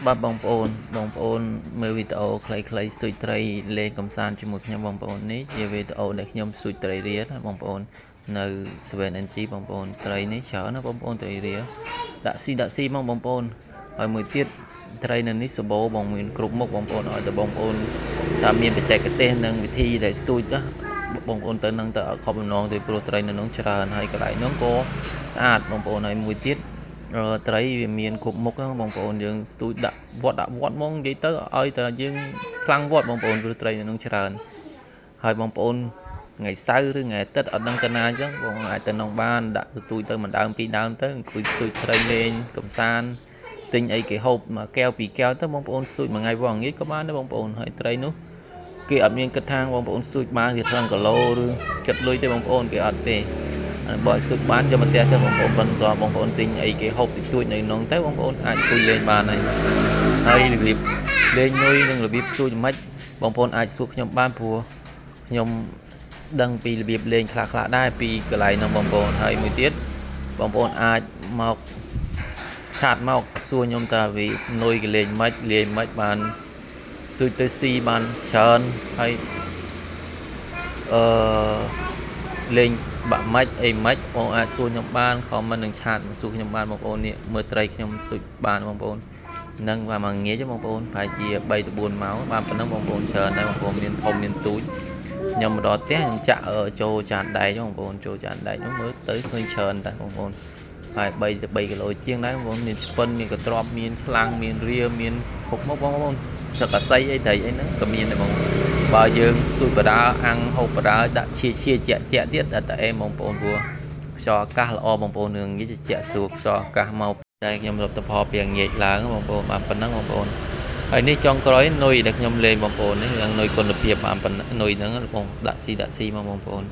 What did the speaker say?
បាទបងប្អូនបងប្អូនមើលវីដេអូខ្លីៗស្ទូចត្រីលេងកំសាន្តជាមួយខ្ញុំបងប្អូននេះជាវីដេអូដែលខ្ញុំស្ទូចត្រីរៀលណាបងប្អូននៅ 7NG បងប្អូនត្រីនេះច្រើនណាបងប្អូនត្រីរៀលដាក់ស៊ីដាក់ស៊ីមកបងប្អូនហើយមួយទៀតត្រីនៅនេះសបោបងមានគ្រប់មុខបងប្អូនឲ្យតែបងប្អូនថាមានបច្ចេកទេសនិងវិធីដែលស្ទូចណាបងប្អូនទៅនឹងទៅខំបំណងទៅព្រោះត្រីនៅនោះច្រើនហើយកន្លែងនោះក៏ស្អាតបងប្អូនហើយមួយទៀតត្រីវាមានគ្រប់មុខហ្នឹងបងប្អូនយើងស្ទូចដាក់វត្តដាក់វត្តហ្មងនិយាយទៅឲ្យតែយើងខ្លាំងវត្តបងប្អូនព្រោះត្រីនៅនោះច្រើនហើយបងប្អូនថ្ងៃសៅរ៍ឬថ្ងៃអាទិត្យអត់ដឹងទៅណាអញ្ចឹងបងអាចទៅនងបានដាក់ស្ទូចទៅមួយដើមពីរដើមទៅអង្គុយស្ទូចត្រីលេងកំសាន្តទិញអីគេហូបមួយកែវពីរកែវទៅបងប្អូនស្ទូចមួយថ្ងៃវងងាយក៏បានដែរបងប្អូនហើយត្រីនោះគេអត់មានគិតថាបងប្អូនស្ទូចបានគេថ្លឹងគីឡូឬគិតលុយទេបងប្អូនគេអត់ទេបើឲ្យស្ទូចបានយកមកផ្ទះទៅបងប្អូនប៉ុន្តែបងប្អូនទិញអីគេហូបតិចតួចនៅក្នុងទៅបងប្អូនអាចអង្គុយលេងបានហើយហើយរបៀបលេងនុយនិងរបៀបស្ទូចមិនបងប្អូនអាចសួរខ្ញុំបានព្រោះខ្ញុំដឹងពីរបៀបលេងខ្លះៗដែរពីកន្លែងនោះបងប្អូនហើយមួយទៀតបងប្អូនអាចមកឆាតមកសួរខ្ញុំតើវានុយគេលេងមិនលេងមិនបានស្ទូចទៅស៊ីបានច្រើនហើយអឺលេងបាក់ម៉ាច់អីម៉ាច់បងអាចសួរខ្ញុំបានខមមិននឹងឆាតមកសួរខ្ញុំបានបងប្អូននេះមើលត្រីខ្ញុំស្ទូចបានបងប្អូននឹងបាទមួយងាយបងប្អូនប្រហែលជា3ទៅ4ម៉ោងបានប៉ុណ្ណឹងបងប្អូនច្រើនដែរបងប្អូនមានធំមានទូចខ្ញុំមកដល់ផ្ទះខ្ញុំចាក់ចូលចានដែកបងប្អូនចូលចានដែកនោះមើលទៅឃើញច្រើនដែរបងប្អូនហើយ3ទៅ3គីឡូជាងដែរបងប្អូនមានឆ្ពិនមានកទ្របមានឆ្លាំងមានរាមានគ្រប់មុខបងប្អូនសឹកអាស័យអីត្រីអីហ្នឹងក៏មានដែរបងបើយើងស្ទូចបដាអាំងហូបបដាដាក់ឈៀឈៀជាក់ជាក់ទៀតដល់តែអេបងប្អូនព្រោះខ្យល់អាកាសល្អបងប្អូននឹងនិយាយជាក់ស្រួលខ្យល់អាកាសមកតែខ្ញុំរត់ទៅផលពីងាកឡើងបងប្អូនបានប៉ុណ្ណឹងបងប្អូនហើយនេះចុងក្រោយនុយដែលខ្ញុំលេងបងប្អូននេះនឹងនុយគុណភាពបានប៉ុណ្ណឹងនុយហ្នឹងបងដាក់ស៊ីដាក់ស៊ីមកបងប្អូន